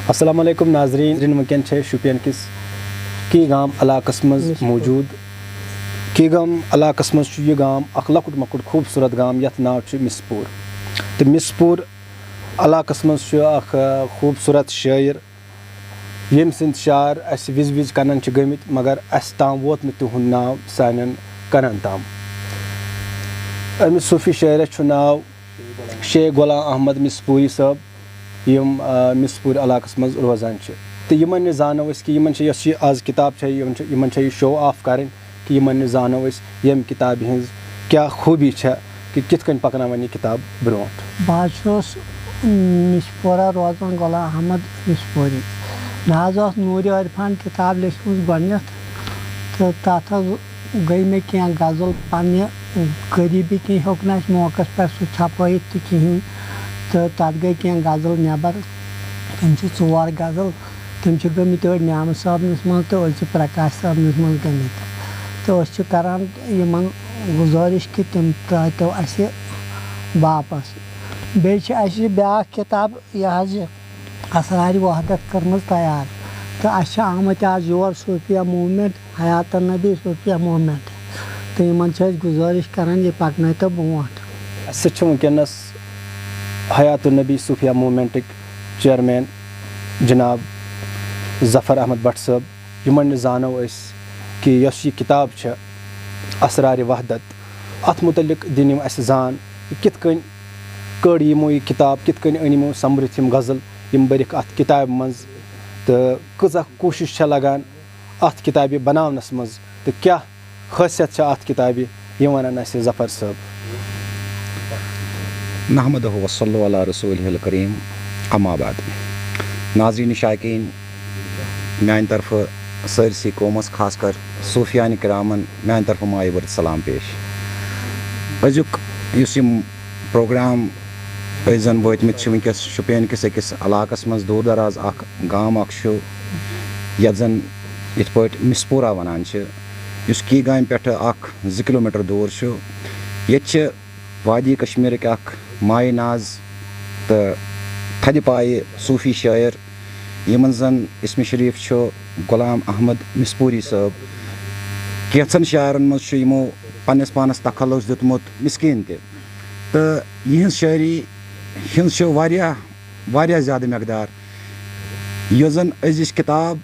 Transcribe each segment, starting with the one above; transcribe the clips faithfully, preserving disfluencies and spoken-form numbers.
السلام علیکم ناظرین، وٕنکیٚن چھِ أسۍ شُپین کِس کی گام علاقس منٛز موجود۔ کی گام علاقس منٛز چھُ یہِ گام اکھ لۄکُٹ مۄکُٹ خوٗبصوٗرت گام، یتھ ناو چھُ مِسپوٗر۔ تہٕ مِسپوٗر علاقس منٛز چھُ اکھ، آ، خوٗبصوٗرت شٲعر، ییٚمۍ سٕنٛدۍ شعر اَسہِ وِزِ وِزِ کَنَن چھِ گٔمٕتۍ، مگر اَسہِ تام ووت نہٕ تِہُنٛد ناو سانٮ۪ن کَنَن تام۔ أمِس صوٗفی شٲعرَس چھُ ناو شیخ غلام احمد مِسپوٗری صٲب، یِم، آ، مِسپوٗرۍ علاقَس منٛز روزان چھِ۔ تہٕ یِمَن نِش زانو أسۍ کہِ یِمَن چھِ، یۄس یہِ آز کِتاب چھےٚ، یِمَن چھِ، یِمَن چھےٚ یہِ show off کَرٕنۍ کہِ یِمَن نِش زانو أسۍ ییٚمہِ کِتابہِ ہِنٛز کیٛاہ خوٗبی چھےٚ، کہِ کِتھ کٔنۍ پَکناوَن یہِ کِتاب برونٛٹھ۔ بہٕ حظ چھُس مِسپورہ روزان، غلام احمد مِسپوری۔ مےٚ حظ ٲس نوٗرِ عرفان کِتاب لیٚچھمٕژ گۄڈٕنٮ۪تھ، تہٕ تَتھ حظ گٔے مےٚ کینٛہہ غزل پنٛنہِ غریٖبی کِنۍ ہیوٚک نہٕ اَسہِ موقعس پٮ۪ٹھ سُہ چھپٲیِتھ تہِ کِہیٖنۍ، تہٕ تَتھ گٔے کینٛہہ غزل نٮ۪بر۔ تِم چھِ ژور غزل، تِم چھِ گٔمٕتۍ أڑۍ نعمت صٲبنِس منٛز تہٕ أڑۍ چھِ پرکاش صٲبنِس منٛز گٔمٕتۍ۔ تہٕ أسۍ چھِ کران یِمن گُزٲرِش کہِ تِم ترٛٲوتو اَسہِ واپس۔ بیٚیہِ چھِ اَسہِ یہِ بیٛاکھ کِتاب، یہِ حظ یہِ اسرارِ وحدت کٔرمٕژ تیار۔ تہٕ اَسہِ چھِ آمٕتۍ آز یور صوٗفیہ موٗمٮ۪نٛٹ، حیات النبی صوٗفیہ موٗمٮ۪نٛٹ۔ تہٕ یِمن چھِ أسۍ گُزٲرِش کران، یہِ پکنٲیتو برونٛٹھ۔ اَسہِ سۭتۍ چھِ وٕنکیٚنَس حیات النبی صوٗفیہ موٗمٮ۪نٛٹٕکۍ چیئرمین جناب ظفر احمد بٹ صٲب۔ یِمن نِش زانو أسۍ کہِ یۄس یہِ کِتاب چھےٚ اسرارِ وحدت، اَتھ مُتعلِق دِن یِم اَسہِ زان، کِتھ کٔنۍ کٔڑ یِمو یہِ کِتاب، کِتھ کٔنۍ أنۍ یِمو سۄمبرِتھ یِم غزل، یِم بٔرِکھ اَتھ کِتابہِ منٛز، تہٕ کۭژاہ کوٗشِش چھےٚ لگان اَتھ کِتابہِ بناونَس منٛز تہٕ کیٛاہ خٲصیت چھےٚ اَتھ کِتابہِ، یِم وَنَن اَسہِ ظفر صٲب۔ نحمدہ و صلی علی رسولہ الکریم، اما بعد۔ ناظرین شائقین، میانہِ طرفہٕ سٲرسٕے قومس، خاص کر صوفیان کرامن، میانہِ طرفہٕ مایہِ بٔرٕتھ سلام پیش۔ أزیُک یُس یِم پروگرام أسۍ زن وٲتۍ مٕتۍ چھِ وٕنکیٚس شُپین کِس أکِس علاقس منٛز، دوٗر دراز اکھ گام اکھ چھُ، یتھ زن یِتھ پٲٹھۍ مِسپورہ ونان چھِ، یُس کی گامہِ پٮ۪ٹھٕ اکھ زٕ کلوٗمیٹر دوٗر چھُ۔ ییٚتہِ چھِ وادی کشمیرٕکۍ اکھ مایہِ ناز تہٕ تھدِ پایہِ صوٗفی شٲعر، یِمن زن اسمِ شریف چھُ غلام احمد مِسپوٗری صٲب۔ کینٛژن شعرن منٛز چھُ یِمو پننِس پانس تخلص دیُتمُت، مسکیٖن تہِ۔ تہٕ یِہنٛز شٲعری ہٕنٛز چھِ واریاہ، واریاہ زیادٕ مقدار۔ یۄس زن أزِچ کِتاب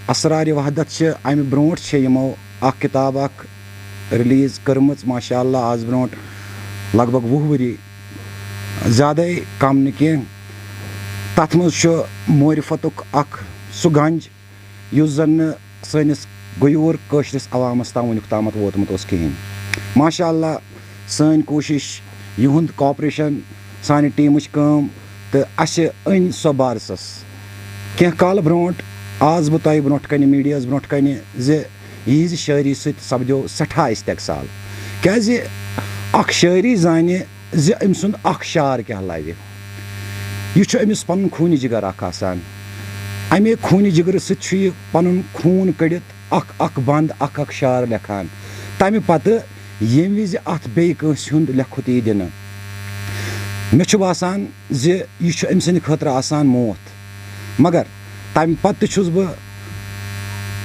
اسرارِ وحدت چھِ، امہِ برونٛٹھ چھِ یِمو اکھ کِتاب اکھ release کٔرمٕژ، ماشاء اللہ، آز برونٛٹھ لگ بگ وُہ ؤری، زیادَے کم نہٕ کینٛہہ۔ تَتھ منٛز چھُ معرفتُک اکھ سُہ گنج، یُس زن نہٕ سٲنِس غیوٗر کٲشرِس عوامس تام وٕنیُک تامتھ ووتمُت اوس کِہیٖنۍ۔ ماشاء اللہ، سٲنۍ کوٗشِش، یِہُنٛد cooperation، سانہِ ٹیٖمٕچ کٲم، تہٕ اَسہِ أنۍ سۄ بارسَس۔ کینٛہہ کالہٕ برونٛٹھ آس بہٕ تۄہہِ برونٛٹھ کنہِ، میٖڈیاہَس برونٛٹھ کنہِ، زِ یِہٕنٛزِ شٲعری سۭتۍ سپدیو سٮ۪ٹھاہ استحصال۔ کیٛازِ اکھ شٲعری زانہِ زِ أمۍ سُنٛد اکھ شعر کیٛاہ لَوِ۔ یہِ چھُ أمِس پنُن خوٗنہِ جِگر اکھ آسان۔ اَمے خوٗنہِ جِگرٕ سۭتۍ چھُ یہِ پنُن خوٗن کٔڑِتھ اکھ اکھ بند، اکھ اکھ شعر لیکھان۔ تمہِ پتہٕ ییٚمہِ وِزِ اتھ بیٚیہِ کٲنٛسہِ ہُنٛد لیکھُت یی دِنہٕ، مےٚ چھُ باسان زِ یہِ چھُ أمۍ سٕنٛدِ خٲطرٕ آسان موت۔ مگر تمہِ پتہٕ تہِ چھُس بہٕ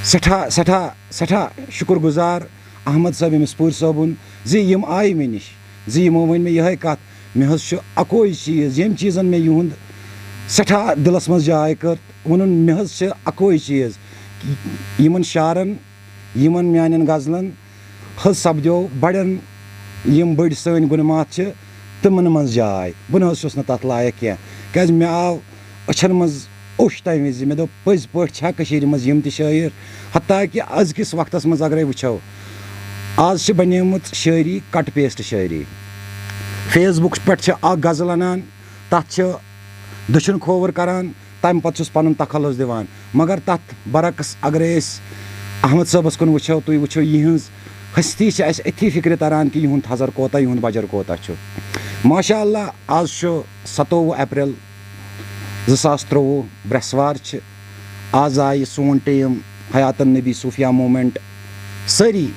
سٮ۪ٹھاہ، سٮ۪ٹھاہ، سٮ۪ٹھاہ شُکُر گُزار احمد صٲب، أمِس پوٗرۍ صٲبُن، زِ یِم آیہِ مےٚ نِش، زِ یِمو ؤنۍ مےٚ یِہوٚے کتھ، مےٚ حظ چھُ اکوے چیٖز، ییٚمہِ چیٖزن مےٚ یِہُنٛد سٮ۪ٹھاہ دِلس منٛز جاے کٔر، ووٚنُن، مےٚ حظ چھِ اکوے چیٖز، یِمن شعرن، یِمن میانٮ۪ن غزلن حظ سپدیو بڑٮ۪ن، یِم بٔڑۍ سٲنۍ گُنہٕ ماتھ چھِ، تِمن منٛز جاے۔ بہٕ نہ حظ چھُس نہٕ تتھ لایق کینٛہہ، کیازِ مےٚ آو أچھن منٛز اوٚش تمہِ وِزِ۔ مےٚ دوٚپ، پٔزۍ پٲٹھۍ چھا کٔشیٖرِ منٛز یِم تہِ شٲعر؟ حتیٰ کہِ أزکِس وقتس منٛز اگرے وٕچھو، آز چھِ بنیمٕژ شٲعری cut paste شٲعری۔ Facebook پٮ۪ٹھ چھِ اکھ غزل انان، تتھ چھِ دٔچھُن کھووُر کران، تمہِ پتہٕ چھُس پنُن تخلص دِوان۔ مگر تتھ برعکس اگرے أسۍ احمد صٲبس کُن وٕچھو، تُہۍ وٕچھو یِہٕنٛز ہستی چھِ اسہِ أتھی فکرِ تران کہِ یِہُنٛد تھزر کوتاہ، یِہُنٛد بجر کوتاہ چھُ۔ ماشاء اللہ، آز چھُ ستووُہ اپریل زٕ ساس ترٛۆوُہ، برٛٮ۪سوار چھِ۔ آز آیہِ سون ٹیٖم حیات النبی صوفیہ موٗمٮ۪نٛٹ، سٲری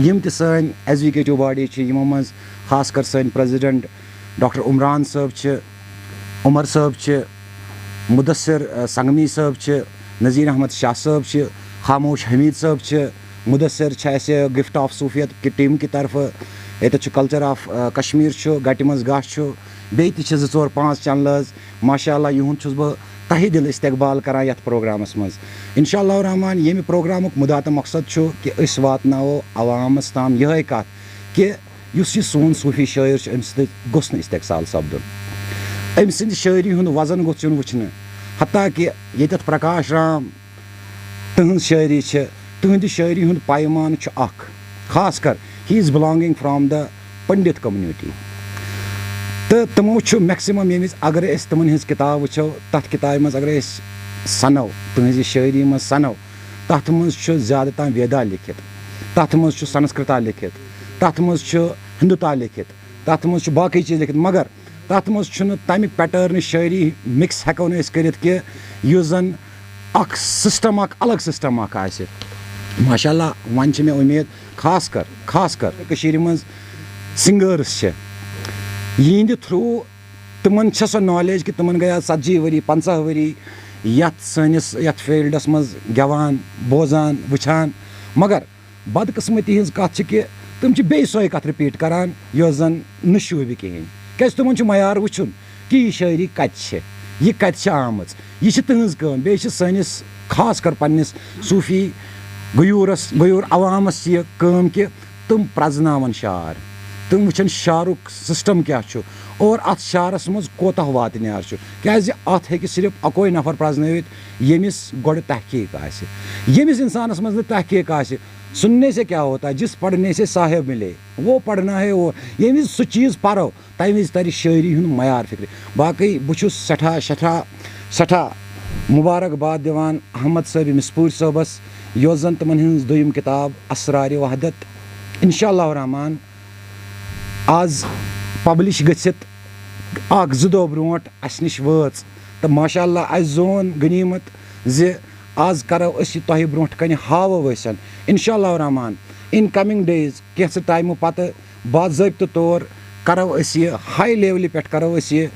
یِم تہِ سٲنۍ executive body چھِ، یِمو منٛز خاص کر سٲنۍ president ڈاکٹر عمران صٲب چھِ، عمر صٲب چھِ، مدثر، آ، سنگمی صٲب چھِ، نذیر احمد شاہ صٲب چھِ، خاموش حمید صٲب چھِ، مدثر چھِ اَسہِ گفٹ آف صوفیت کہِ ٹیٖم کہِ طرفہٕ، ییٚتٮ۪تھ چھُ کلچر آف، آ، کشمیر چھُ، گٹہِ منٛز گاش چھُ، بیٚیہِ تہِ چھِ زٕ ژور پانٛژھ چینلہٕ حظ۔ ماشاء اللہ، یِہُنٛد چھُس بہٕ تہہِ دِل استقبال کران یتھ پروگرامس منٛز۔ انشاء اللہ الرحمن، ییٚمہِ پروگرامُک مُدا تہٕ مقصد چھُ کہِ أسۍ واتناوو عوامس تام یِہے کتھ کہِ یُس یہِ سون صوٗفی شٲعر چھُ، أمۍ سۭتۍ گوٚژھ نہٕ استحصال سپدُن۔ أمۍ سٕنٛدِ شٲعری ہُنٛد وزن گوٚژھ یُن وٕچھنہٕ۔ حتیٰ کہِ ییٚتٮ۪تھ پرکاش رام تٕہٕنٛز شٲعری چھِ، تٕہٕنٛدِ شٲعری ہُنٛد پیمانہٕ چھُ اکھ، خاص کر he is belonging from the Pandit community۔ تہٕ تِمو چھُ میکسِمم، ییٚمہِ وِزِ اگر أسۍ تِمن ہٕنٛز کِتاب وٕچھو، تَتھ کِتابہِ منٛز اگر أسۍ سَنو، تٕہٕنٛزِ شٲعری منٛز سَنو، تَتھ منٛز چھُ زیادٕ تام ویدا لیکھِتھ، تَتھ منٛز چھُ سنسکرتا لیکھِتھ، تَتھ منٛز چھُ ہندوتا لیکھِتھ، تَتھ منٛز چھُ باقٕے چیٖز لیکھِتھ، مگر تَتھ منٛز چھُنہٕ تَمہِ پیٹرنہٕ شٲعری مِکس ہٮ۪کو نہٕ أسۍ کٔرِتھ کہِ یُس زَن اَکھ سِسٹَم، اَکھ الگ سِسٹَم اَکھ آسہِ۔ ماشاء اللہ، وۄنۍ چھِ مےٚ اُمید، خاص کر، خاص کر کٔشیٖرِ منٛز سِنٛگٲرٕس چھِ، یِہِنٛدِ تھرٛوٗ تِمَن چھےٚ سۄ نالیج کہِ تِمَن گٔے آز ژتجی ؤری، پنٛژاہ ؤری یَتھ سٲنِس، یَتھ فیٖلڈَس منٛز گٮ۪وان، بوزان، وٕچھان، مگر بدقٕسمتی ہٕنٛز کتھ چھِ کہِ تِم چھِ بیٚیہِ سۄے کتھ رِپیٖٹ کران یۄس زن نہٕ شوٗبہِ کِہیٖنۍ، کیازِ تِمن چھُ معیار وٕچھُن کہِ یہِ شٲعری کتہِ چھِ، یہِ کتہِ چھِ آمٕژ۔ یہِ چھِ تٕہٕنٛز کٲم۔ بیٚیہِ چھِ سٲنِس، خاص کر پننِس صوٗفی غیوٗرس، غیوٗر عوامس یہِ کٲم کہِ تِم پرزناون شعر، تِم وٕچھن شعرُک سسٹم کیٛاہ چھُ اور اتھ شعرس منٛز کوتاہ واتنیار چھُ، کیازِ اتھ ہیٚکہِ صرف اکوے نفر پرزنٲوِتھ ییٚمِس گۄڈٕ تحقیق آسہِ۔ ییٚمِس انسانس منٛز نہٕ تحقیق آسہِ، سننے سے کیا ہوتا ہے، جس پڑھنے سے صاحب ملے، وہ پڑھنا ہے۔ اور ییٚمہِ وِزِ سُہ چیٖز پرو، تمہِ وِزِ ترِ شٲعری ہُنٛد معیار فکرِ۔ باقٕے بہٕ چھُس سٮ۪ٹھاہ، سٮ۪ٹھاہ، سٮ۪ٹھاہ مُبارک باد دِوان احمد صٲبِ مِسپوٗرۍ صٲبس، یۄس زن تِمن ہٕنٛز دوٚیِم کِتاب اسرارِ وحدت، انشاء اللہ الرحمن، آز پبلش گٔژھِتھ اکھ زٕ دۄہ برونٛٹھ اسہِ نِش وٲژ۔ تہٕ ماشاء اللہ، اسہِ زون غنیٖمت زِ آز کرو أسۍ یہِ تۄہہِ برونٛٹھ کنہِ، ہاوو أسۍ۔ انشاء اللہ الرحمن، in coming days، کینٛژھٕ ٹایمہٕ پتہٕ باضٲبطہٕ طور کرو أسۍ یہِ، ہاے لیولہِ پٮ۪ٹھ کرو أسۍ یہِ،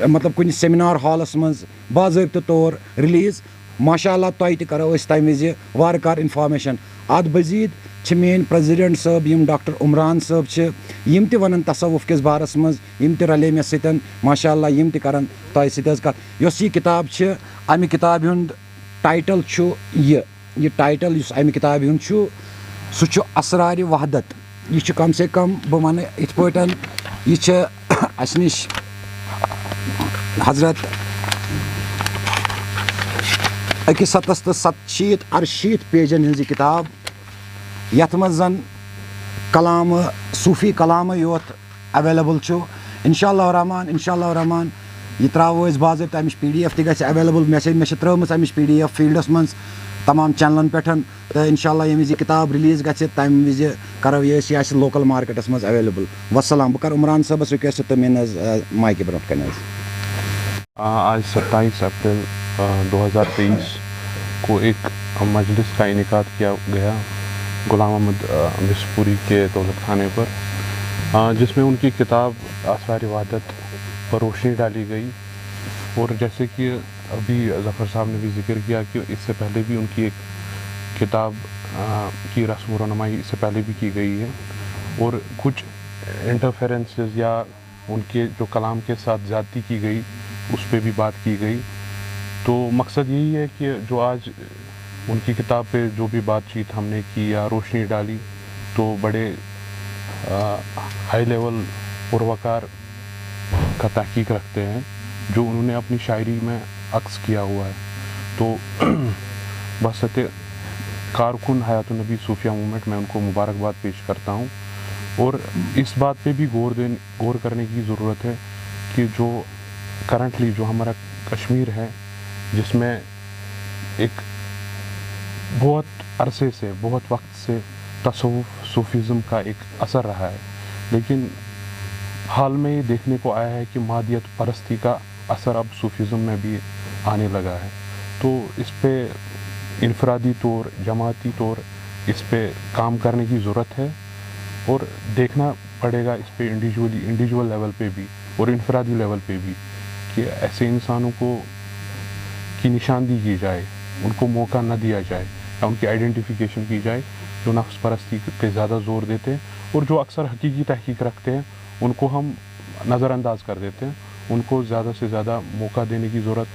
مطلب، کُنہِ سیمینار ہالس منٛز باضٲبطہٕ طور ریلیز۔ ماشاء اللہ، تۄہہِ تہِ کرو أسۍ تمہِ وِزِ وارٕ کارٕ انفارمیشن۔ اتھ مزید چھِ میٲنۍ پریزیڈنٹ صٲب، یِم ڈاکٹر عمران صٲب چھِ، یِم تہِ ونن تصوف کِس بارس منٛز، یِم تہِ رلے مےٚ سۭتۍ، ماشاء اللہ، یِم تہِ کرن تۄہہِ سۭتۍ حظ کتھ۔ یۄس یہِ کِتاب چھِ، امہِ کِتابہِ ہُنٛد ٹائٹل چھُ یہِ، یہِ ٹائٹل یُس امہِ کِتابہِ ہُنٛد چھُ، سُہ چھُ اسرارِ وحدت۔ یہِ چھُ کم سے کم، بہٕ ونہٕ یِتھ پٲٹھۍ، یہِ چھِ اسہِ نِش حضرت أکِس ہتس تہٕ ستشیٖتھ ارشیٖتھ پیجن ہٕنٛز یہِ کِتاب، یتھ منٛز زن کلامہٕ، صوٗفی کلامہٕ یوت اویلیبل چھُ۔ انشاء اللہ الرحمن، انشاء اللہ الرحمن، یہِ ترٛاوو أسۍ باضٲبطہٕ، امِچ پی ڈی ایف تہِ گژھِ اویلیبل۔ مےٚ چھِ، مےٚ چھِ ترٛٲومٕژ امِچ پی ڈی ایف فیٖلڈس منٛز تمام چینلن پٮ۪ٹھ۔ تہٕ انشاء اللہ ییٚمہِ وِزِ یہِ کِتاب ریلیز گژھِ، تمہِ وِزِ کرو یہِ أسۍ، یہِ آسہِ لوکل مارکیٹس منٛز اویلیبل۔ وسلام۔ بہٕ کرٕ عمران صٲبس ریکویسٹ تہٕ مےٚ نہٕ حظ، آ، مایکہِ برونٛٹھ کنہِ حظ۔ آ، آج ستائیس اپریل، آ، دو ہزار تئیس کو ایک مجلس کا انعقاد کیا گیا غلام احمد، آ، مسپوری کے دولت خانے پر، آ، جس میں ان کی کتاب اسرار وحدت پر روشنی ڈالی گئی۔ اور جیسے کہ ابھی ظفر صاحب نے بھی ذکر کیا کہ اس سے پہلے بھی ان کی ایک کتاب، آ، کی رسم و رونمائی اس سے پہلے بھی کی گئی ہے اور کچھ انٹرفیرنسز یا ان کے جو کلام کے ساتھ زیادتی کی گئی، اس پہ بھی بات کی گئی۔ تو مقصد یہی ہے کہ جو آج ان کی کتاب پہ جو بھی بات چیت ہم نے کی یا روشنی ڈالی، تو بڑے، آ، ہائی لیول پروقار کا تحقیق رکھتے ہیں، جو انہوں نے اپنی شاعری میں عکس کیا ہوا ہے۔ تو بحیثیت کارکن حیات النبی صوفیہ موومنٹ، میں ان کو مبارکباد پیش کرتا ہوں اور اس بات پہ بھی غور دین-، غور کرنے کی ضرورت ہے کہ جو کرنٹلی جو ہمارا کشمیر ہے، جس میں ایک بہت عرصے سے، بہت وقت سے تصوف، صوفیزم کا ایک اثر رہا ہے، لیکن حال میں یہ دیکھنے کو آیا ہے کہ مادیت پرستی کا اثر اب صوفیزم میں بھی آنے لگا ہے۔ تو اس پہ انفرادی طور، جماعتی طور اس پہ کام کرنے کی ضرورت ہے اور دیکھنا پڑے گا اس پہ انڈیویجولی، انڈیویجول لیول پہ بھی اور انفرادی لیول پہ بھی کہ ایسے انسانوں کو کی نشاندہی کی جائے، ان کو موقع نہ دیا جائے یا ان کی آئیڈینٹیفیکیشن کی جائے، جو نفس پرستی پہ زیادہ زور دیتے ہیں اور جو اکثر حقیقی تحقیق رکھتے ہیں، ان کو ہم نظر انداز کر دیتے ہیں۔ ان کو زیادہ سے زیادہ موقع دینے کی ضرورت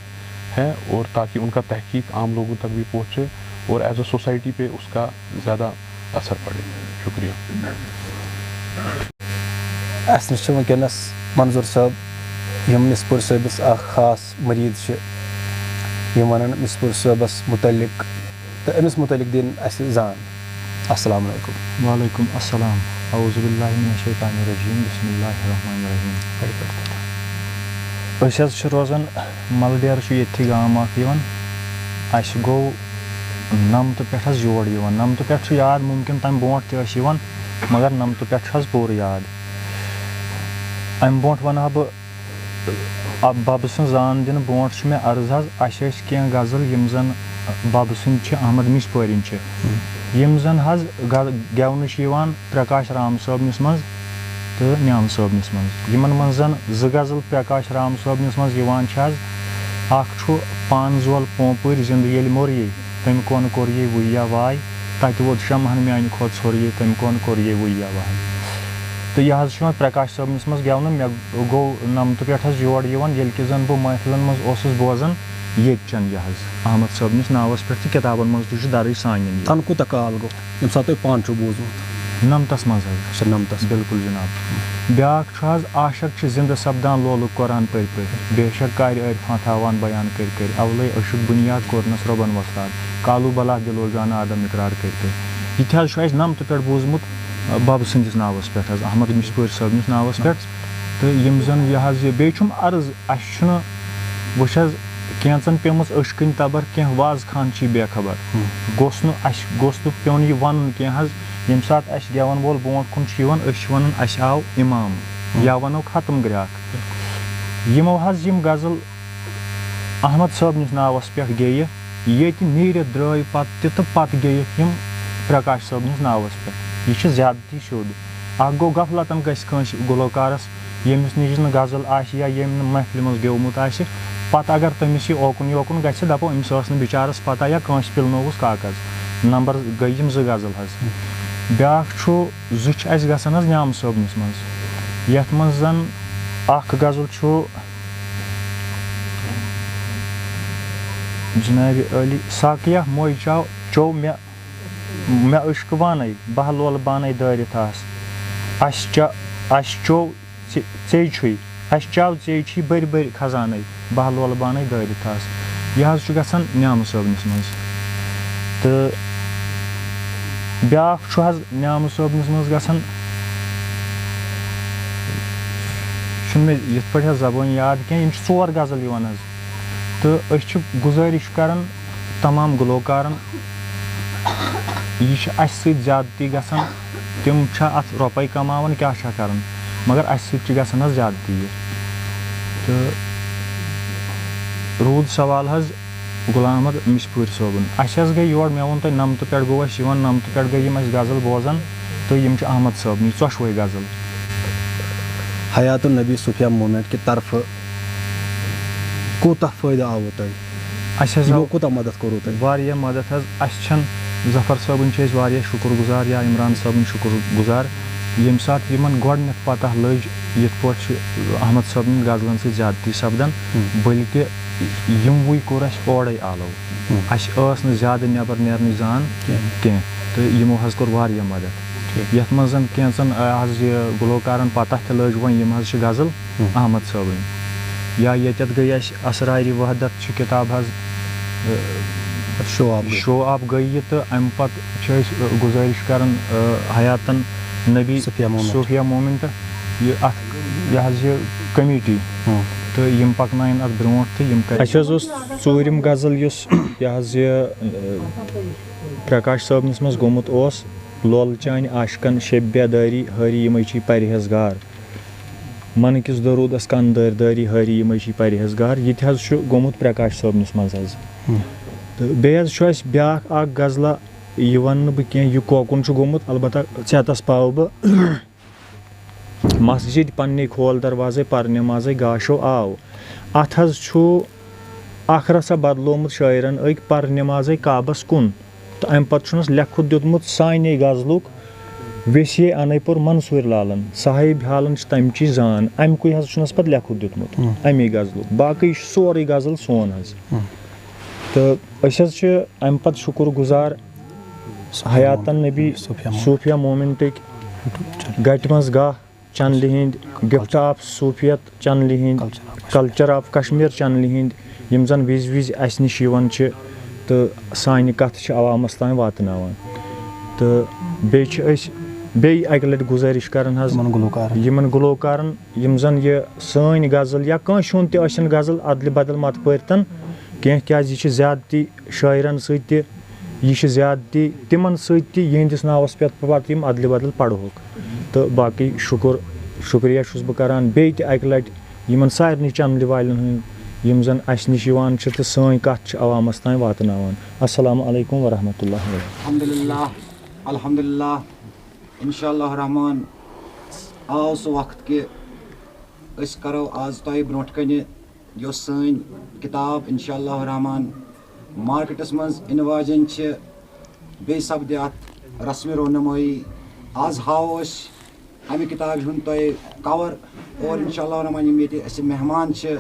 ہے، اور تاکہ ان کا تحقیق عام لوگوں تک بھی پہنچے اور ایز اے سوسائٹی پہ اس کا زیادہ اثر پڑے۔ شکریہ۔ اَسہِ نِش چھِ وٕنکیٚنَس منظوٗر صٲب، یِم مِس پوٗرۍ صٲبِس اَکھ خاص مُریٖد چھِ، یِم وَنَن مِس پوٗرۍ صٲبَس مُتعلِق تہٕ أمِس مُتعلِق دِن اَسہِ زان۔ السلام علیکم۔ وعلیکم السلام۔ اعوذ باللہ من الشیطان الرجیم۔ بسم اللہ الرحمن الرحیم۔ أسۍ حظ چھِ روزان، مَلہٕ ڈیرٕ چھُ ییٚتھی گام اَکھ یِوان۔ اَسہِ گوٚو نَمتہٕ پٮ۪ٹھ حظ یور یِوان۔ نَمتہٕ پٮ۪ٹھ چھُ یاد، مُمکِن تَمہِ برونٛٹھ تہِ ٲسۍ یِوان، مگر نَمتہٕ پٮ۪ٹھ چھُ حظ پوٗرٕ یاد۔ اَمہِ برونٛٹھ وَنہٕ ہا بہٕ، آ، بَبہٕ سٕنٛز زان دِنہٕ برونٛٹھ چھُ مےٚ عرض حظ، اَسہِ ٲسۍ کینٛہہ غزل یِم زَن بَبہٕ سٕنٛدۍ چھِ، احمد مِسپٲرِنۍ چھِ، یِم زَن حظ گَ-، گٮ۪ونہٕ چھِ یِوان پرکاش رام صٲبنِس منٛز تہٕ نیامہٕ صٲبنِس منٛز۔ یِمَن منٛز زَن زٕ غزل پرکاش رام صٲبنِس منٛز یِوان چھِ حظ، اَکھ چھُ پانہٕ زول پونٛپٕرۍ زِنٛدٕ ییٚلہِ موٚر یے، تٔمۍ کۄن کوٚر یے وُیا واے، تَتہِ ووٚد شمہَن میٛانہِ کھۄتہٕ ژھوٚر یے، تٔمۍ کۄن کوٚر یے وُیا واے۔ تہٕ یہِ حظ چھُ یِوان پرکاش صٲبنِس منٛز گٮ۪ونہٕ۔ مےٚ گوٚو نَمتہٕ پٮ۪ٹھ حظ یور یِوان، ییٚلہِ کہِ زَن بہٕ محفلَن منٛز اوسُس بوزان ییٚتہِ چَن یہِ حظ احمد صٲبنِس ناوَس پٮ۪ٹھ تہٕ کِتابَن منٛز تہِ چھُ درٕج سانٮ۪ن یہِ۔ تَنہٕ کوٗتاہ کال گوٚو؟ ییٚمہِ ساتہٕ تۄہہِ پانہٕ چھُو بوٗزمُت۔ نَمتَس منٛز حظ۔ اچھا، نَمتَس۔ بِلکُل جِناب۔ بیٛاکھ چھُ حظ عاشق چھِ زِندٕ سَپدان لولُک قرآن پٔرۍ پٔرۍ، بے شک کارِ عٲرفاں تھاوان بیان کٔرۍ کٔرۍ، اَولَے عشق بُنیاد کوٚرنَس رۄبَن وۄستاد، کالو بَلا دِلو جانہٕ آدم اِقرار کٔرۍ کٔرۍ۔ یہِ تہِ حظ چھُ اَسہِ نَمتہٕ پٮ۪ٹھ بوٗزمُت، آ، بَبہٕ سٕنٛدِس ناوَس پٮ۪ٹھ حظ، احمد مِسپوٗرۍ صٲبنِس ناوَس پٮ۪ٹھ۔ تہٕ یِم زَن یہِ حظ یہِ، بیٚیہِ چھُم عرض، اَسہِ چھُنہٕ، وٕچھ حظ، کینٛژَن پیٚمٕژ أچھ کِنۍ تَبَر، کینٛہہ وازٕ خان چھِ بے خبر۔ گوٚژھ نہٕ اَسہِ، گوٚژھ نہٕ پیوٚن یہِ وَنُن کینٛہہ حظ، ییٚمہِ ساتہٕ اَسہِ گٮ۪وَن وول برونٛٹھ کُن چھُ یِوان، أسۍ چھِ وَنان اَسہِ آو اِمام یا وَنو ختم گرٛاکھ۔ یِمو حظ یِم غزل احمد صٲبنِس ناوَس پٮ۪ٹھ گیٚیہِ، ییٚتہِ نیٖرِتھ درٛاے پَتہٕ تہِ تہٕ پَتہٕ گیٚیَکھ یِم پرکاش صٲبنِس ناوَس پٮ۪ٹھ۔ یہِ چھِ زیادتی سیوٚد۔ اَکھ گوٚو غفلتَن گژھِ کٲنٛسہِ گُلوکارَس، ییٚمِس نِش نہٕ غزل آسہِ یا ییٚمۍ نہٕ محفلہِ منٛز گیومُت آسہِ، پَتہٕ اگر تٔمِس یہِ اوکُن یوکُن گژھِ، دَپو أمِس ٲس نہٕ بِچارَس پَتہ یا کٲنٛسہِ پِلنووُس کاکَس۔ نمبر گٔے یِم زٕ غزل حظ۔ بیٛاکھ چھُ، زٕ چھِ اَسہِ گژھان حظ نیامہٕ صٲبنِس منٛز، یَتھ منٛز زَن اَکھ غزل چھُ جناب علی ساقیہ موے چاو چو مےٚ، مےٚ عشقہٕ وانَے، بہلول بانَے دٲرِتھ آس۔ اَسہِ چا-، اَسہِ چو ژے-، ژے چھُے، اَسہِ چاو ژے چھی بٔرۍ بٔرۍ خزانَے، بہلول بانَے دٲرِتھ آس۔ یہِ حظ چھُ گژھان نیامہٕ صٲبنِس منٛز۔ تہٕ بیٛاکھ چھُ حظ نیامہٕ صٲبنِس منٛز گژھان، چھُنہٕ مےٚ یِتھ پٲٹھۍ حظ زبٲنۍ یاد کینٛہہ، یِم چھِ ژور غزل یِوان حظ۔ تہٕ أسۍ چھِ گُزٲرِش کَران تمام گُلوکارَن، یہِ چھِ اَسہِ سۭتۍ زیادتی گژھان، تِم چھا اَتھ رۄپَے کماوان، کیٛاہ چھا کَران، مگر اَسہِ سۭتۍ چھِ گژھان حظ زیادتی یہِ۔ تہٕ روٗد سوال حظ غلام احمد مِسپوٗرۍ صٲبُن۔ اَسہِ حظ گٔے یور، مےٚ ووٚن تۄہہِ، نَمتہٕ پٮ۪ٹھ گوٚو اَسہِ یِوان، نَمتہٕ پٮ۪ٹھ گٔے یِم اَسہِ غزل بوزان، تہٕ یِم چھِ احمد صٲبنٕے ژۄشوَے غزل۔ حیات النبی صوفیہ مومنٹ کہِ طرفہٕ کوٗتاہ فٲیدٕ آوُ تۄہہِ؟ اَسہِ حظ یِمو آو کوٗتاہ مدد کوٚروٕ تۄہہِ؟ واریاہ مدد حظ۔ اَسہِ چھَنہٕ، ظفر صٲبٕنۍ چھِ أسۍ واریاہ شُکُر گُزار یا عمران صٲبٕنۍ شُکُر گُزار، ییٚمہِ ساتہٕ یِمَن گۄڈٕنٮ۪تھ پَتہ لٔج یِتھ پٲٹھۍ چھِ احمد صٲبٕنۍ غزلَن سۭتۍ زیادتی سَپدان، ہُم۔ بٔلکہِ یِموٕے کوٚر اَسہِ اورَے آلو۔ ہُم۔ اَسہِ ٲس نہٕ زیادٕ نٮ۪بَر نیرنٕچ زان کینٛہہ۔ کینٛہہ، تہٕ یِمو حظ کوٚر واریاہ مدد۔ ٹھیٖک۔ یَتھ منٛز زَن کینٛژَن، آ، حظ یہِ گُلوکارَن پَتہ تہِ لٔج وۄنۍ، یِم حظ چھِ غزل ہُم۔ احمد صٲبٕنۍ۔ یا ییٚتٮ۪تھ گٔے اَسہِ اسرارِ وحدت چھِ کِتاب حظ، آ، شو آف گٔے۔ شو آف گٔے یہِ، تہٕ اَمہِ پَتہٕ چھِ أسۍ، آ، گُزٲرِش کَران، آ، حیاتَن نبی صوفیہ مومنٹ۔ صوفیہ مومنٹ یہِ اَتھ، یہِ حظ یہِ کمیٹی، ہُم۔ تہٕ یِم پَکناوَن اَتھ برونٛٹھ تہٕ یِم کَرِ۔ اَسہِ حظ اوس ژوٗرِم غزل یُس یہِ حظ یہِ، آ، پرکاش صٲبنِس منٛز گوٚمُت اوس، لول چانہِ عاشقن شب بیدٲری ہٲری یِمے چھی پرہیزگار۔ من کِس دروٗدس کن دٲرۍ دٲری ہٲری یِمے چھی پرہیزگار۔ یہِ تہِ حظ چھُ گوٚمُت پرکاش صٲبنِس منٛز حظ۔ ہُم۔ تہٕ بیٚیہِ حظ چھُ اَسہِ بیٛاکھ اکھ غزلہ، یہِ ونہٕ نہٕ بہٕ کینٛہہ، یہِ کوکُن چھُ گوٚمُت، البتہ ژیتس پاوٕ بہٕ۔ مسجد پننہِ کھول دروازے پر نمازے گاشو آو۔ اتھ حظ چھُ اکھ رژھا بدلومُت شٲعرن أکۍ پر نمازے کعبس کُن۔ تہٕ امہِ پتہٕ چھُنس لیکھُت دیُتمُت سانے غزلُک ویسیے انے پوٚر منصوٗر لالن۔ صاحب حالن چھِ تمچی زان، امہِ کُے حظ چھُنس پتہٕ لیکھُت دیُتمُت۔ ہم۔ امی غزلُک، باقٕے یہِ چھُ سورُے غزل سون حظ۔ ہم۔ تہٕ أسۍ حظ چھِ امہِ پتہٕ شُکُر گُزار حیاتن نبی صوفیا مومنٹ۔ صوفیا مومنٹٕکۍ گٹہِ منٛز گاہ چینلہِ ہِنٛدۍ، گفٹ آف صوفیت چینلہِ ہِنٛدۍ، کلچر آف کشمیر چینلہِ ہِنٛدۍ، یِم زن وِزِ وِزِ اسہِ نِش یِوان چھِ تہٕ سانہِ کتھٕ چھِ عوامس تام واتناوان۔ تہٕ بیٚیہِ چھِ أسۍ بیٚیہِ اکہِ لٹہِ گُزٲرِش کران حظ یِمن گلوکارن۔ یِمن گلوکارن، یِم زن یہِ سٲنۍ غزل یا کٲنٛسہِ ہُنٛد تہِ ٲسِن غزل ادلہِ بدل مت پٲرۍتن کینٛہہ، کیازِ یہِ چھِ زیادٕ تہِ شٲعرن سۭتۍ تہِ، یہِ چھِ زیادٕ تہِ تِمن سۭتۍ تہِ یِہنٛدِس ناوس پٮ۪ٹھ پتہٕ یِم ادلہِ بدل پرہوکھ۔ تہٕ باقٕے شُکر، شُکریہ چھُس بہٕ کران بیٚیہِ تہِ اکہِ لٹہِ یِمن سارنٕے چینلہِ والٮ۪ن ہُنٛد، یِم زن اسہِ نِش یِوان چھِ تہٕ سٲنۍ کتھ چھِ عوامس تام واتناوان۔ السلام علیکم ورحمۃ اللہ وبرکاتہ۔ الحمدللہ، الحمدللہ۔ انشاءاللہ الرحمن آو سُہ وقت کہِ أسۍ کرو آز تۄہہِ برونٛٹھ کنہِ یۄس سٲنۍ کِتاب انشاءاللہ الرحمن مارکیٹس منٛز یِنہٕ واجیٚنۍ چھِ، بیٚیہِ سپدِ اتھ رسمِ رونمٲیی۔ آز ہاوو أسۍ امہِ کِتابہِ ہُنٛد تۄہہِ کور، اور انشاءاللہ الرحمن یِم ییٚتہِ اسہِ مہمان چھِ،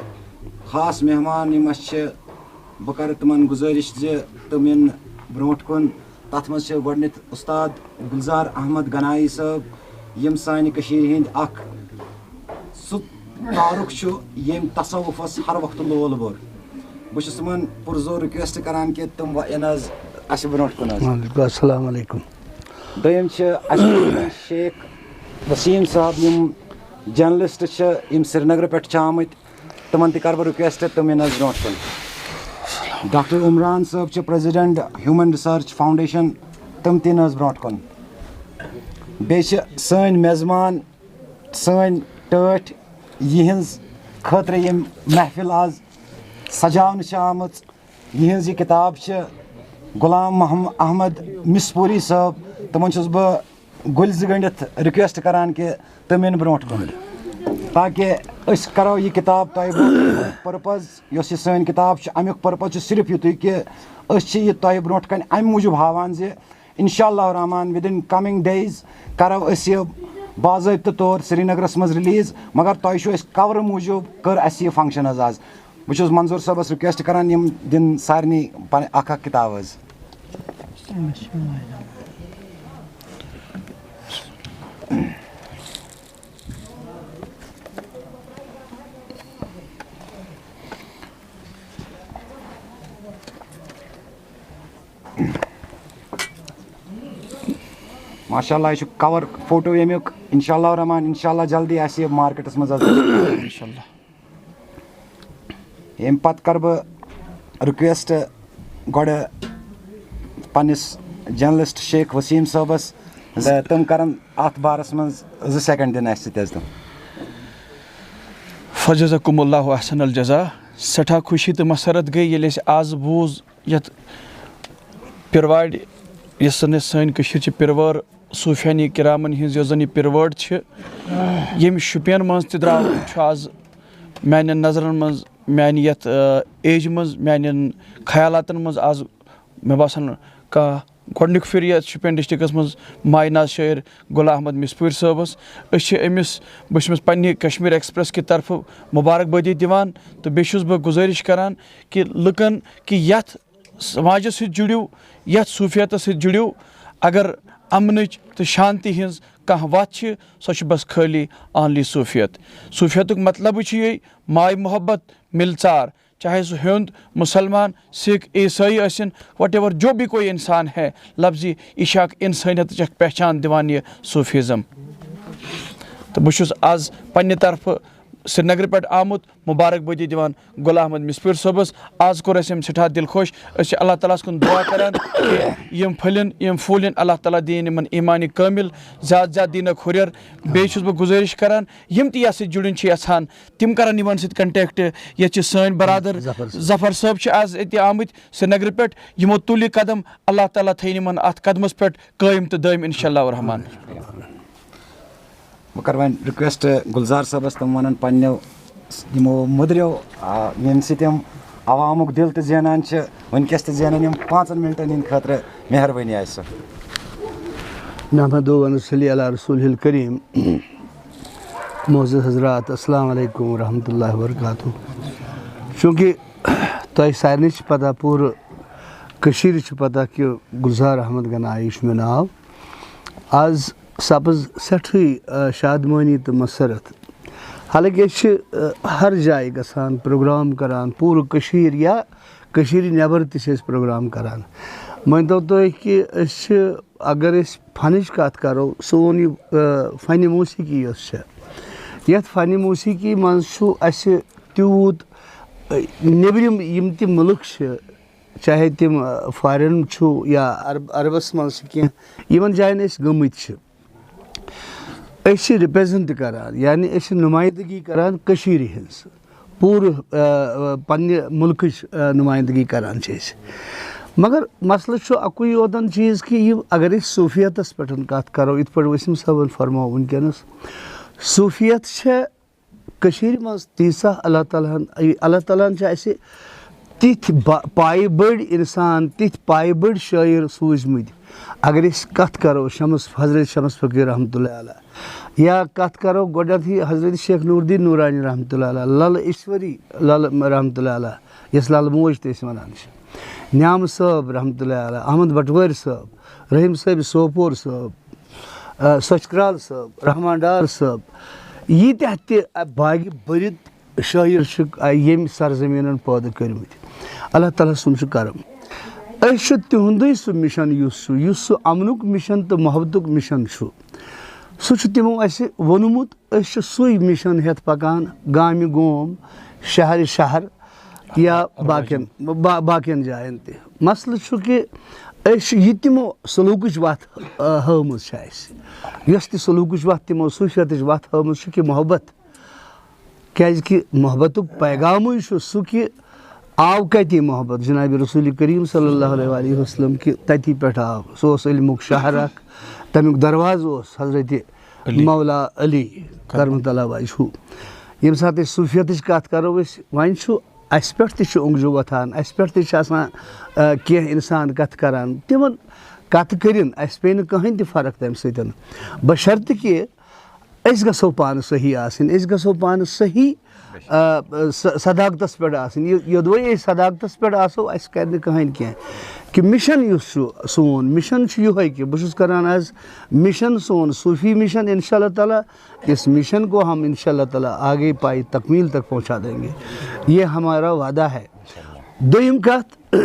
خاص مہمان یِم اسہِ چھِ، بہٕ کرٕ تِمن گُزٲرِش زِ تِم یِن برونٛٹھ کُن۔ تتھ منٛز چھِ گۄڈٕنیتھ استاد گلزار احمد گنایی صٲب، یِم سانہِ کٔشیٖرِ ہٕنٛدۍ اکھ سُہ تارُک چھُ، ییٚمۍ تصوفس ہر وقتہٕ لول بوٚر۔ بہٕ چھُس تِمن پُرزور ریکویسٹ کران کہِ تِم و-، یِن حظ اسہِ برونٛٹھ کُن حظ۔ وعلیکم السلام علیکم۔ دوٚیِم چھِ اسہِ شیخ وسیٖم صٲب، یِم جرنلسٹ چھِ، یِم سرینگرٕ پٮ۪ٹھ چھِ آمٕتۍ۔ تِمن تہِ کرٕ بہٕ ریکویسٹ تِم یِن حظ برونٛٹھ کُن۔ ڈاکٹر عمران صٲب چھِ پریزیڈنٹ ہیومن ریسرچ فاؤنڈیشن، تِم تہِ یِن حظ برونٛٹھ کُن۔ بیٚیہِ چھِ سٲنۍ میزبان، سٲنۍ ٹٲٹھۍ، یِہنٛز خٲطرٕ یِم محفل آز سجاونہٕ چھِ آمٕژ، یِہنٛز یہِ کِتاب چھِ غلام محم-، احمد مِسپوٗری صٲب، تِمن چھُس بہٕ گُلۍ زٕ گٔنٛڈِتھ ریکویسٹ کران کہِ تِم یِن برونٛٹھ کُن، تاکہِ أسۍ کرو یہِ کِتاب تۄہہِ برونٛہہ پٔرپز، یۄس یہِ سٲنۍ کِتاب چھِ، اَمیُک پٔرپز چھُ صرف یُتُے کہِ أسۍ چھِ یہِ تۄہہِ برونٛٹھ کنہِ اَمہِ موٗجوٗب ہاوان زِ انشاءاللہ الرحمن within coming days کرو أسۍ یہِ باضٲبطہٕ طور سرینگرس منٛز ریلیز، مگر تۄہہِ چھُ اَسہِ کورٕ موٗجوٗب کٔر اَسہِ یہِ فنکشن حظ آز۔ بہٕ چھُس منظور صٲبس ریکویسٹ کران، یِم دِن سارنٕے پنٕنۍ اکھ اکھ کِتاب حظ۔ ماشاء اللہ، یہِ چھُ کور فوٹو ییٚمیُک۔ انشاء اللہ الرحمن، انشاء اللہ جلدی آسہِ یہِ مارکیٹس منٛز حظ۔ انشاء اللہ۔ ییٚمہِ پتہٕ کرٕ بہٕ ریکویسٹ گۄڈٕ پننِس جرنلسٹ شیخ وسیٖم صٲبس، تہٕ تِم کرن اتھ بارس منٛز زٕ سیکنڈ دِنہٕ اسہِ سۭتۍ حظ تِم۔ فجزاکم اللہ احسن الجزا۔ سٮ۪ٹھاہ خوشی تہٕ مسرت گٔے، ییٚلہِ اَسہِ آز بوٗز یَتھ پِروارِ، یۄس زَن یہِ سٲنۍ کٔشیٖر چھِ، پِروٲر صوٗفیانہِ کِرامَن ہِنٛز یۄس زَن یہِ پِروٲر چھِ، ییٚمہِ شُپین منٛز تہِ درٛاو، چھُ آز میٛانٮ۪ن نظرَن منٛز، میٛانہِ یَتھ، آ، ایجہِ منٛز، میٛانٮ۪ن خیالاتَن منٛز آز، مےٚ باسان، کانٛہہ گۄڈٕنیُک پھِرِ یَتھ شُپین ڈسٹرکٹس منٛز مایہِ ناز شٲعر غلام احمد مِسپوٗرۍ صٲبس۔ أسۍ چھِ أمِس، بہٕ چھُس أمِس پننہِ کشمیر ایکسپریس کہِ طرفہٕ مبارک بٲدی دِوان، تہٕ بیٚیہِ چھُس بہٕ گُزٲرِش کران کہِ لُکن کہِ یتھ سماجس سۭتۍ جُڑِو، یتھ صوٗفیتس سۭتۍ جُڑِو۔ اگر امنٕچ تہٕ شانتی ہٕنٛز کانٛہہ وتھ چھِ، سۄ چھِ بس خٲلی only صوٗفیت۔ صوٗفیتُک مطلبٕے چھُ یِہوٚے، ماے محبت، مِلژار۔ چاہے سُہ ہیوٚنٛد، مُسلمان، سِکھ، عیسٲیی ٲسِن، whatever، جو بھی کوئی انسان ہے، لفظ یہِ چھِ اکھ انسٲنیتٕچ اکھ پہچان دِوان یہِ صوفیزم۔ تہٕ بہٕ چھُس آز پننہِ طرفہٕ سرینگرٕ پٮ۪ٹھ آمُت مبارک بٲدی دِوان غلام احمد مِسپوٗرۍ صٲبس۔ آز کوٚر اَسہِ أمۍ سٮ۪ٹھاہ دِل خۄش۔ أسۍ چھِ اللہ تعالیٰ ہَس کُن دُعا کران کہِ یِم پھٔلِن، یِم پھوٗلِن، اللہ تعالیٰ دِیِن یِمن ایٖمانِ کٲمِل، زیادٕ زیادٕ دیٖنکھ ہُرٮ۪ر۔ بیٚیہِ چھُس بہٕ گُزٲرِش کران، یِم تہِ یَتھ سۭتۍ جُڑٕنۍ چھِ یَژھان، تِم کرن یِمن سۭتۍ کنٹیکٹ۔ ییٚتہِ چھِ سٲنۍ برادر ظفر صٲب۔ ظفر صٲب چھِ آز أتی آمٕتۍ سرینگرٕ پٮ۪ٹھ، یِمو تُل یہِ قدم۔ اللہ تعالیٰ تھٲیِن یِمن اَتھ قدمس پٮ۪ٹھ قٲیِم تہٕ دٲیِم، انشاءاللہ الرحمن۔ بہٕ کرٕ وۄنۍ ریکویسٹ گلزار صٲبس، تِم ونن پننیو یِمو مٔدریو، آ، ییٚمہِ سۭتۍ یِم عوامُک دِل تہِ زینان چھِ، وٕنکیٚس تہِ زینان یِم پانٛژن مِنٹن ہِنٛدِ خٲطرٕ۔ مہربٲنی آسہِ۔ نحمدہ و نصلی علی رسولہ الکریم۔ معزز حضرات، السلام علیکم ورحمۃ اللہ وبرکاتہ۔ چونکہ تۄہہِ سارنٕے چھِ پتہ، پوٗرٕ کٔشیٖرِ چھِ پتہ کہِ گُلزار احمد گنایی چھُ مےٚ ناو۔ آز سپٕز سٮ۪ٹھٕے، آ، شادمٲنی تہٕ مسرت۔ حالانکہ أسۍ چھِ، آ، ہر جایہِ گژھان، پروگرام کران، پوٗرٕ کٔشیٖر یا کٔشیٖرِ نٮ۪بر تہِ چھِ أسۍ پروگرام کران۔ مٲنۍ تو تُہۍ کہِ أسۍ چھِ، اگر أسۍ فنٕچ کتھ کرو، سون یہِ، آ، فنِ موسیقی یۄس چھےٚ، یتھ فنِ موسیقی منٛز چھُ اسہِ تیوٗت، آ، نیٚبرِم یِم تہِ مُلک چھِ، چاہے تِم، آ، فارن چھُ یا عرب، عربس منٛز چھِ کینٛہہ، یِمن جاین أسۍ گٔمٕتۍ چھِ۔ أسۍ چھِ represent کران، یعنی أسۍ چھِ نُمٲیندگی کران کٔشیٖرِ ہٕنٛز، پوٗرٕ، آ، آ، پننہِ مُلکٕچ، آ، نُمٲیندگی کران چھِ أسۍ۔ مگر مسلہٕ چھُ اَکُے یوتن چیٖز کہِ یہِ، اگر أسۍ صوٗفیتس پٮ۪ٹھ کتھ کرو، یِتھ پٲٹھۍ ؤسیٖم صٲبن فرموو وٕنکیٚنس، صوٗفیت چھےٚ کٔشیٖرِ منٛز تیٖژاہ اللہ تعالیٰ ہن، اللہ تعالیٰ ہن چھِ اَسہِ تِتھۍ با-، پایہِ بٔڑۍ اِنسان، تِتھۍ پایہِ بٔڑۍ شٲعر سوٗزمٕتۍ۔ اگر أسۍ کتھ کرو شمس، حضرت شمس فقیٖر رحمتہ اللہ علیہ، یا کتھ کرو گۄڈنیتھٕے حضرت شیخ نور الدین نورانی رحمتہ اللہ علیہ، لل ایشوری لل رحمتہ اللہ علیہ، یۄس لل موج تہِ أسۍ ونان چھِ، نیامہٕ صٲب رحمتہ اللہ علیہ، احمد بٹوٲرۍ صٲب، رحیم صٲب سوپور صٲب، آ، سۄچھ کرٛال صٲب، رحمان ڈار صٲب، ییٖتیٛاہ تہِ باگہِ بٔرِتھ شٲعر چھِ، آ، ییٚمہِ سرزمیٖنَن پٲدٕ کٔرمٕتۍ۔ اللہ تعالیٰ سُنٛد چھُ کرم۔ أسۍ چھِ تِہُنٛدُے سُہ مِشن یُس چھُ، یُس سُہ اَمنُک مِشن تہٕ محبتُک مِشن چھُ، سُہ چھُ تِمو اَسہِ ووٚنمُت۔ أسۍ چھِ سُے مِشن ہٮ۪تھ پکان، گامہِ گوم، شہرِ شہر یا باقین، با-، باقین جاین تہِ۔ مسلہٕ چھُ کہِ أسۍ چھِ یہِ تِمو سلوٗکٕچ وَتھ، آ، ہٲومٕژ چھِ اَسہِ۔ یۄس تہِ سلوٗکٕچ وَتھ تِمو، صوٗفیتٕچ وَتھ ہٲومٕژ چھِ کہِ محبت۔ کیازِ کہِ محبتُک پیغامٕے چھُ سُہ کہِ آو کَتہِ محبت؟ جناب رسول کریم صلی اللہ علیہ وآلہ وسلم کہِ تَتی پٮ۪ٹھ آو۔ سُہ اوس علمُک شہر اکھ، تَمیُک دروازٕ اوس حضرت علی۔ مولا علی کرمت اللہ وجہہ۔ ییٚمہِ ساتہٕ أسۍ صوٗفیتٕچ کَتھ کَرو، أسۍ وۄنۍ چھُ اَسہِ پٮ۪ٹھ تہِ چھُ اوٚنٛگجو وۄتھان، اَسہِ پٮ۪ٹھ تہِ چھِ آسان، آ، کینٛہہ اِنسان کَتھٕ کَران۔ تِمَن کَتھٕ کٔرِنۍ، اَسہِ پیٚیہِ نہٕ کٕہٕنۍ تہِ فرق تَمہِ سۭتۍ، بشرطِ کہِ أسۍ گژھو پانہٕ صحیح آسٕنۍ، أسۍ گژھو پانہٕ صحیح، آ، س-، صداقتَس پٮ۪ٹھ آسٕنۍ۔ یہِ، یوٚدوَے أسۍ صداقتَس پٮ۪ٹھ آسو، اَسہِ کَرِ نہٕ کٕہٕنۍ کینٛہہ۔ کہِ مِشن یُس چھُ سون، مِشن چھُ یِہوٚے کہِ بہٕ چھُس کَران آز مِشن سون، صوٗفی مِشن، انشاء اللہ تعالیٰ اس مشن کو ہم انشاءاللہ تعالیٰ آگے پائی تکمیل تک پہنچا دیں گے، یہ ہمارا وعدہ ہے۔ دوٚیِم کَتھ،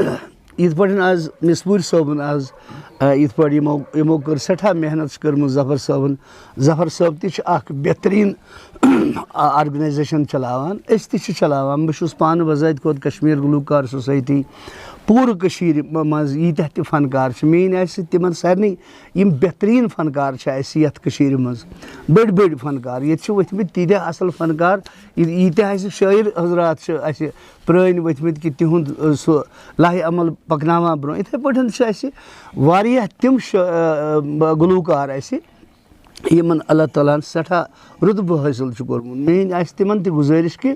یِتھ پٲٹھۍ آز مِسپوٗرۍ صٲبُن آز، آ، یِتھ پٲٹھۍ یِمو، یِمو کٔر سٮ۪ٹھاہ محنت چھِ کٔرمٕژ ظفر صٲبُن۔ ظفر صٲب تہِ چھِ اَکھ بہتریٖن، آ، آرگنایزیشن چلاوان، أسۍ تہِ چھِ چلاوان۔ بہٕ چھُس پانہٕ بذاتِ خود کشمیر گلوکار سوسائٹی، پوٗرٕ کٔشیٖرِ منٛز ییٖتیٛاہ تہِ فنکار چھِ، میٛٲنۍ آسہِ تِمن سارنٕے یِم بہتریٖن فنکار چھِ اَسہِ یَتھ کٔشیٖرِ منٛز، بٔڑۍ بٔڑۍ فنکار۔ ییٚتہِ چھِ ؤتھۍ مٕتۍ تیٖتیٛاہ اَصٕل فنکار، یہِ-، ییٖتیٛاہ اَسہِ شٲعر حضرات چھِ اَسہِ پرٛٲنۍ ؤتھۍ مٕتۍ کہِ تِہُنٛد، ٲ، سُہ لایحہ عمل پَکناوان برٛونٛہہ۔ یِتھَے پٲٹھۍ چھِ اَسہِ واریاہ تِم شٲ-، ٲ، گُلوکار اَسہِ، یِمَن اللہ تعالیٰ ہَن سٮ۪ٹھاہ رُتبہٕ حٲصِل چھُ کوٚرمُت۔ میٛٲنۍ آسہِ تِمَن تہِ گُزٲرِش کہِ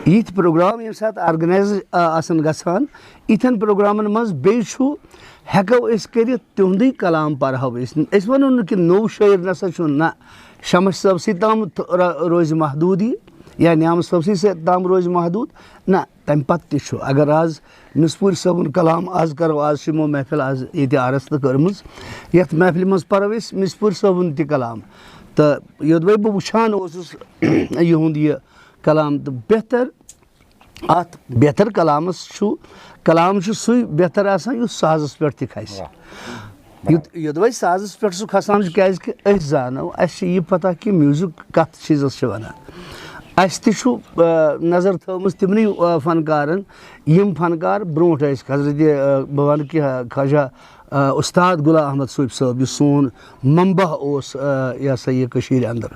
یِتھۍ پروگرام ییٚمہِ ساتہٕ آرگنایز، آ، آسَن گژھان، یِتھٮ۪ن پروگرامَن منٛز بیٚیہِ چھُ ہٮ۪کو أسۍ کٔرِتھ تِہُنٛدُے کلام پرہو أسۍ۔ أسۍ وَنو نہٕ کہِ نوٚو شٲعر نسا چھُ، نہ، شمس صٲبسٕے تام تھ-، را-، روزِ محدوٗد یہِ یا نیام صٲبسٕے سۭتۍ تام روزِ محدوٗد، نہ، تَمہِ پتہٕ تہِ چھُ۔ اگر آز مِسپوٗرۍ صٲبُن کلام آز کرو، آز چھِ یِمو محفل آز ییٚتہِ آرستہٕ کٔرمٕژ، یَتھ محفلہِ منٛز پرو أسۍ مِسپوٗرۍ صٲبُن تہِ کلام۔ تہٕ یوٚدوَے بہٕ وٕچھان اوسُس یِہُنٛد یہِ کلام تہٕ بہتر اَتھ بہتر کلامس چھُ، کلام چھُ سُے بہتر آسان یُس سازس پٮ۪ٹھ تہِ کھسہِ۔ واہ۔ یُت-، یوٚدوَے سازس پٮ۪ٹھ سُہ کھسان چھُ، کیازِ کہِ أسۍ زانو، اَسہِ چھِ یہِ پتہ کہِ میوٗزک کتھ چیٖزس چھِ ونان۔ اَسہِ تہِ چھُ، آ، نظر تھٲومٕژ تِمنٕے، آ، فنکارن، یِم فنکار برونٛٹھ ٲسۍ، حضرت، آ، بہٕ ونہٕ کہِ، آ، خواجہ، آ، استاد غلام احمد صوفی صٲب، یُس سون منبع اوس، آ، یہِ ہسا یہِ کٔشیٖرِ اندر،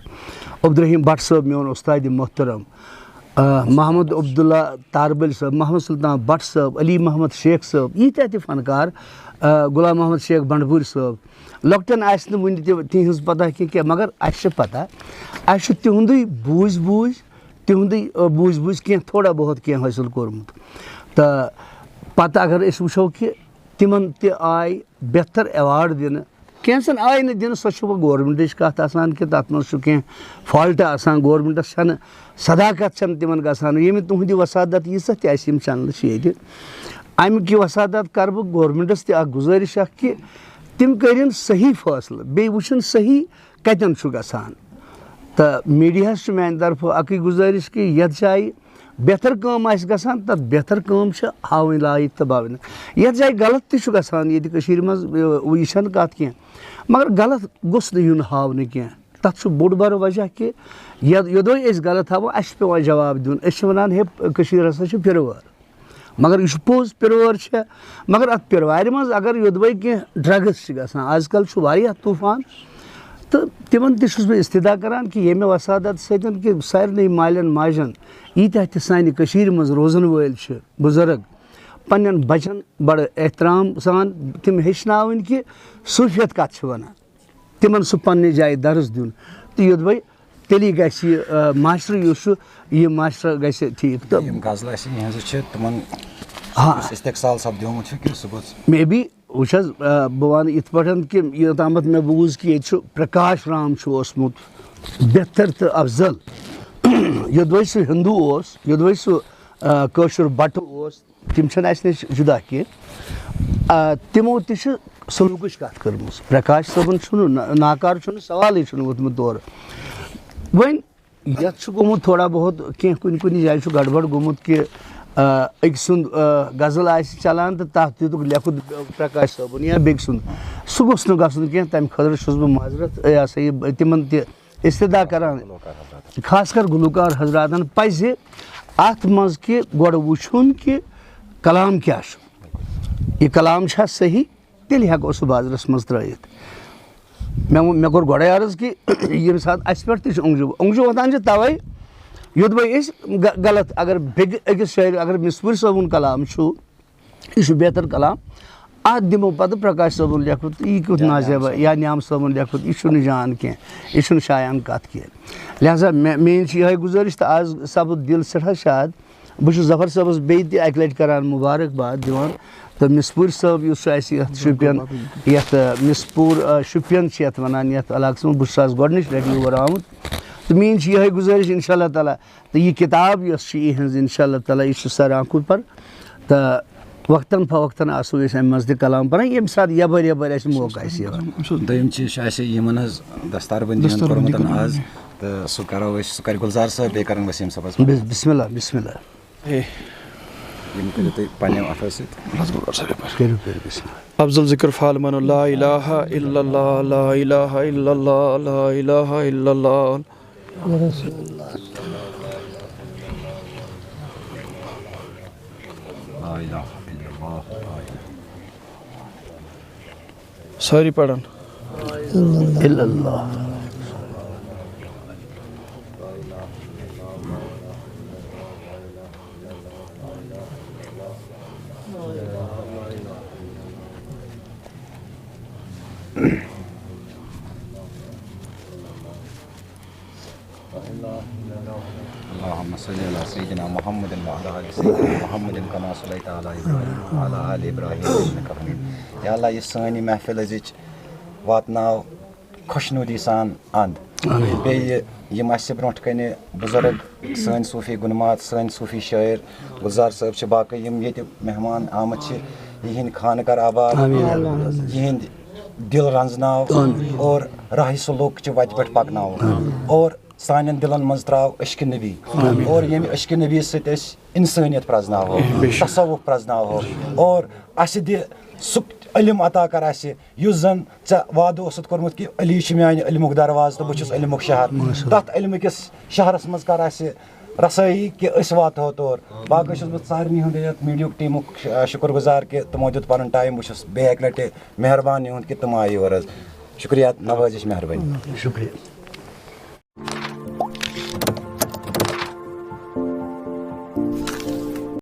عبدالرحیم بٹ صٲب، میون استاد محترم، آ، محمد عبداللہ تاربل صٲب، محمد سلطان بٹ صٲب، علی محمد شیخ صٲب، ییٖتیٛاہ تہِ فنکار، آ، غلام محمد شیخ بنڈپوٗرۍ صٲب۔ لۄکٹٮ۪ن آسہِ نہٕ وُنہِ تہِ تِہنٛز پتہ کینٛہہ، کینٛہہ، مگر اَسہِ چھِ پتہ، اَسہِ چھُ تِہُنٛدُے بوٗزۍ بوٗزۍ، تِہُنٛدُے، آ، بوٗزۍ بوٗزۍ کینٛہہ، تھوڑا بہت کینٛہہ حٲصِل کوٚرمُت۔ تہٕ پَتہٕ اگر أسۍ وٕچھو کہِ تِمَن تہِ آے بہتر ایوارڈ دِنہٕ، کینٛژَن آے نہٕ دِنہٕ، سۄ چھِ وۄنۍ گورمنٹٕچ کَتھ آسان کہِ تَتھ منٛز چھُ کینٛہہ فالٹ آسان، گورمنٹَس چھَنہٕ صداقت چھَنہٕ تِمَن گژھان، ییٚمہِ تُہٕنٛدِ وسادت ییٖژاہ تہِ اَسہِ یِم چَنلہٕ چھِ ییٚتہِ، اَمہِ کہِ وسادت کَرٕ بہٕ گورمنٹَس تہِ اَکھ گُزٲرِش اَکھ کہِ تِم کٔرِن صحیح فٲصلہٕ، بیٚیہِ وٕچھِن صحیح کَتٮ۪ن چھُ گژھان۔ تہٕ میٖڈیاہَس چھُ میٛانہِ طرفہٕ اَکٕے گُزٲرِش کہِ یَتھ جایہِ بہتر کٲم آسہِ گژھان، تَتھ بہتر کٲم چھِ ہاوٕنۍ لایق تہٕ باوٕنۍ۔ یَتھ جایہِ غلط تہِ چھُ گژھان ییٚتہِ کٔشیٖرِ منٛز، یہِ چھَنہٕ کَتھ کینٛہہ، مگر غلط گوٚژھ نہٕ یُن ہاونہٕ کینٛہہ۔ تَتھ چھُ بوٚڑ بارٕ وجہ کہِ یَتھ، یوٚدوے أسۍ غلط ہاوو، اَسہِ چھُ پٮ۪وان جواب دیُن۔ أسۍ چھِ وَنان، ہے، کٔشیٖر ہسا چھِ پِروٲر، مگر یہِ چھُ پوٚز، پِروٲر چھےٚ، مگر اَتھ پِروارِ منٛز اگر یوٚدوے کینٛہہ ڈرٛگٕز چھِ گژھان، آز کل چھُ واریاہ طوٗفان، تہٕ تِمن تہِ چھُس بہٕ استدعا کران کہِ ییٚمہِ وسادت سۭتۍ کہِ سارنٕے مالٮ۪ن ماجٮ۪ن، ییٖتیٛاہ تہِ سانہِ کٔشیٖرِ منٛز روزن وٲلۍ چھِ بُزرگ، پننٮ۪ن بچن بڑٕ احترام سان تِم ہیٚچھناوٕنۍ کہِ صوٗفیت کتھ چھِ ونان، تِمن سُہ پننہِ جایہِ درس دیُن، تہٕ یوٚدوے تیٚلی گژھِ یہِ، آ، معاشرٕ یُس چھُ، یہِ معاشرٕ گژھِ ٹھیٖک۔ تہٕ یِم غزلہٕ اَسہِ یِہٕنٛزٕ چھِ، تِمن ہاں۔ یُس استحصال سپدیومُت چھُ، کہِ سُہ گوٚژھ مے بی وٕچھ حظ، آ، بہٕ وَنہٕ یِتھ پٲٹھۍ کہِ یوٚتامَتھ مےٚ بوٗز کہِ ییٚتہِ چھُ پرکاش رام چھُ اوسمُت بہتر تہٕ افضل۔ یوٚدوَے سُہ ہِندوٗ اوس، یوٚدوَے سُہ، آ، کٲشُر بَٹہٕ اوس، تِم چھِنہٕ اَسہِ نِش جُدا کینٛہہ۔ آ، تِمو تہِ چھِ سلوٗکٕچ کَتھ کٔرمٕژ۔ پرکاش صٲبُن چھُنہٕ نا-، ناکار چھُنہٕ سوالٕے چھُنہٕ ووٚتھمُت تورٕ۔ وۄنۍ یَتھ چھُ گوٚمُت تھوڑا بہت کینٛہہ، کُنہِ کُنہِ جایہِ چھُ گڑبڑ گوٚمُت کہِ، آ، أکۍ سُنٛد، آ، غزل آسہِ چلان تہٕ تَتھ دیُتُکھ لیکھُت پرکاش صٲبُن یا بیٚکہِ سُنٛد۔ سُہ گوٚژھ نہٕ گژھُن کینٛہہ، تَمہِ خٲطرٕ چھُس بہٕ معذرت، یہِ ہسا یہِ، تِمن تہِ استدعا کران۔ خاص کر گلوکار حضراتن پزِ اتھ منٛز کہِ گۄڈٕ وٕچھُن کہِ کلام کیٛاہ چھُ، یہِ کلام چھا صحیح، تیٚلہِ ہٮ۪کو سُہ بازرس منٛز ترٲیِتھ۔ مےٚ ووٚن، مےٚ کوٚر گۄڈے عرض کہِ ییٚمہِ ساتہٕ اسہِ پٮ۪ٹھ تہِ چھُ اوٚنٛگجہِ، اوٚنٛگجہِ وۄتھان چھِ توے، یوٚدوَے أسۍ غ-، غلط، اگر بیٚکہِ أکِس شٲعرِ، اگر مِس پوٗرۍ صٲبُن کلام چھُ، یہِ چھُ بہتر کلام، اتھ دِمو پتہٕ پرکاش صٲبُن لیکھُن تہٕ یہِ کیُتھ نازیبا، یا نیام صٲبُن لیکھُن، یہِ چھُنہٕ جان کینٛہہ، یہِ چھُنہٕ شایان کتھ کینٛہہ۔ لہذا مےٚ، میٲنۍ چھِ یِہے گُزٲرِش تہٕ از سپُد دِل سٮ۪ٹھاہ شاد۔ بہٕ چھُس ظفر صٲبَس بیٚیہِ تہِ اَکہِ لَٹہِ کران مُبارک باد دِوان۔ تہٕ مِس پوٗرۍ صٲب یُس چھُ اَسہِ یَتھ شُپین، یَتھ، آ، مِس پوٗر، آ، شُپین چھِ یَتھ وَنان، یَتھ علاقَس منٛز، بہٕ چھُس آز گۄڈٕنِچ لَٹہِ یور آمُت۔ تہٕ میٛٲنۍ چھِ یِہوٚے گُزٲرِش، اِنشاء اللہ تعالیٰ۔ تہٕ یہِ کِتاب یۄس چھِ یِہٕنٛز، اِنشاء اللہ تعالیٰ، یہِ چھُ سر آنکھوٗ پر۔ تہٕ وقتاً فوقتاً آسو أسۍ اَمہِ منٛز تہِ کلام پَران، ییٚمہِ ساتہٕ یَپٲرۍ یَپٲرۍ اَسہِ موقعہٕ آسہِ یِوان۔ دوٚیِم چیٖز چھُ اَسہِ یِمَن ہٕنٛز دستار بندی ہُنٛد دستار بندی کوٚرمُت کوٚرمُت۔ آز۔ تہٕ سُہ کرو أسۍ، سُہ کرِ گُلزار صٲب، بیٚیہِ کرن وسیٖم صٲبَس۔ بس-، بسم اللہ، بسم اللہ۔ ہے۔ یِم کٔرِو تُہۍ پننیو اَتھو سۭتۍ۔ بس گُلزار صٲب، یپٲرۍ۔ کٔرِو، کٔرِو، بسم اللہ۔ افضل ذکر فعل من لا الہ الا اللہ، لا الہ الا اللہ، لا الہ الا اللہ۔ لا الہ الا اللہ، لا الہ۔ سٲری پران۔ الا اللہ۔ اللهم صل على سيدنا محمد وعلى آل سيدنا محمد كما صليت على إبراهيم وعلى آل إبراهيم إنك حميد۔ یا اللہ، یہِ سٲنۍ یہِ محفل أزِچ واتناو خۄشنودی سان اَنٛد۔ آمین۔ بیٚیہِ یِم اَسہِ برونٛٹھ کنہِ بُزرگ، سٲنۍ صوٗفی گُنمات، سٲنۍ صوٗفی شٲعر گُلزار صٲب چھِ، باقٕے یِم ییٚتہِ مہمان آمٕتۍ چھِ، یِہِنٛدۍ خانہٕ کر آباد، آمین۔ یِہِنٛدۍ دِل رنٛزناو آمین۔ اور راہِ سلوک چہِ وتہِ پٮ۪ٹھ پکناوُن۔ آمین۔ اور سانٮ۪ن دِلن منٛز ترٛاو عشقِ نبی۔ آمین۔ اور ییٚمہِ عشقِ نبی سۭتۍ أسۍ انسٲنیت پرزناوو، بے شک۔ تصوف پرزناوو۔ اور اسہِ دِ سُہ علم عطا کر اسہِ، یُس زن ژےٚ وعدٕ اوسُتھ کوٚرمُت کہِ علی چھُ میانہِ علمُک دروازٕ تہٕ بہٕ چھُس علمُک شہر۔ ماشاء اللہ۔ تتھ علمہٕ کِس شہرس منٛز کر اسہِ رسٲیی کہِ أسۍ واتہو تور۔ باقٕے چھُس بہٕ سارنٕے ہُنٛد یتھ میٖڈیاہُک ٹیٖمُک ش-، شُکر گُزار کہِ تِمو دیُت پنُن ٹایم۔ بہٕ چھُس بیٚیہِ اکہِ لٹہِ مہربان یِہُنٛد کہِ تِم آیہِ یور حظ۔ شُکریہ، نوٲزِش، مہربٲنی۔ شُکریہ۔